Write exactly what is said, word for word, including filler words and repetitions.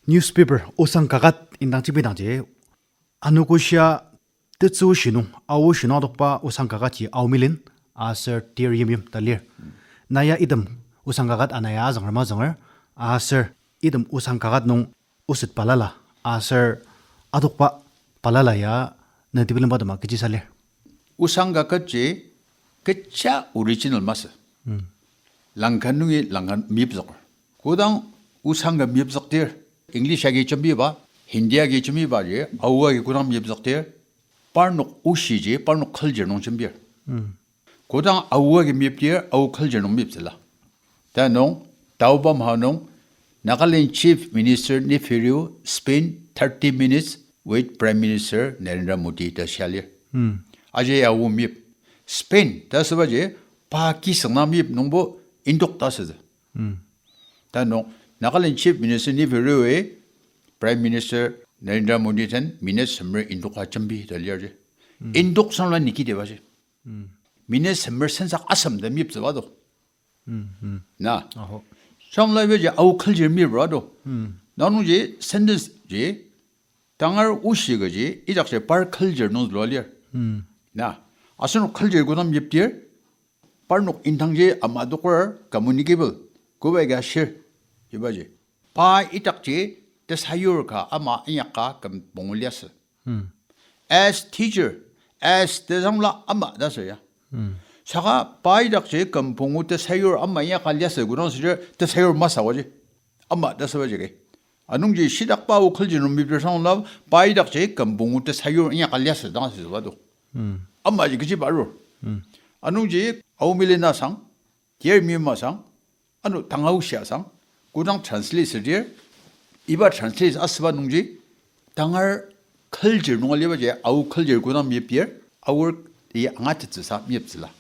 Newspaper osang kaket indang jembidangji, anogoshia tetsü oshi nung, Ao oshi nung adokba osang kaketji Ao Milen aser Tir Yimyim ta lir. Na ya item osang kaket ana ya azünger mazünger, aser item osang kaket nung oset balala aser adokba balala ya ne tebilemba tema kechisa lir? Osang kaketji kecha original masü. Langka nungi langka meyipzüker. Kodang osang ka meyipzükdir, English agi jembiba, Hindi agi jembibaji, Ao agi kodang meyipzükdir, parnok oshiji parnok culture nung jembir. Kodang Ao agi meyipdir, Ao culture nung meyiptsüla. Ta nung, taoba maha nung, Nagaland Chief Minister Neiphiu Rio spend thirty minutes with Prime Minister Narendra Modi ta shia lir. Aji Ao meyip. Spend ta asübaji, pa kisüngdang meyip nungbo indok ta asütsü. Ta nung, Nagaland Chief Minister Neiphiu Rio-i Prime Minister Narendra Modi den minute semer indoka jembi ta lirji. Indok sangla nikitibaji. Minute semer sensak asem ta meyiptsüba do. Na. Sangla ibaji Ao culture meyipra do. Nanungji sentence ji, tangar oshi kaji, idakji par culture nung zülua lir. Na. Asenok culture kodang meyipdir, parnok indangji ama adoker communicable, koba ka shir, ibaji. Pa idakji tesayur ka ama inyaka küm pungu liasü. As teacher, as tesangla ama ta asü ya. Saka pa idakji küm pungu tesayur ama inyaka liasü kodang südir tesayur masü aji. Ama ta asübaji ke. Anungji shitakba Ao culture nung meyipdir sangla pa idakji küm pungu tesayur inyaka liasü dang asütsüba do. Amaji kechiba arur. Anungji Ao Milen asang, Tir Yimyim asang, ano tanga oshi asang, kodang translate asüdir, iba translate asüba nungji, tangar culture nung alibaji, Ao culture kodang meyipdir, Aor i angatettsüsa meyiptsüla.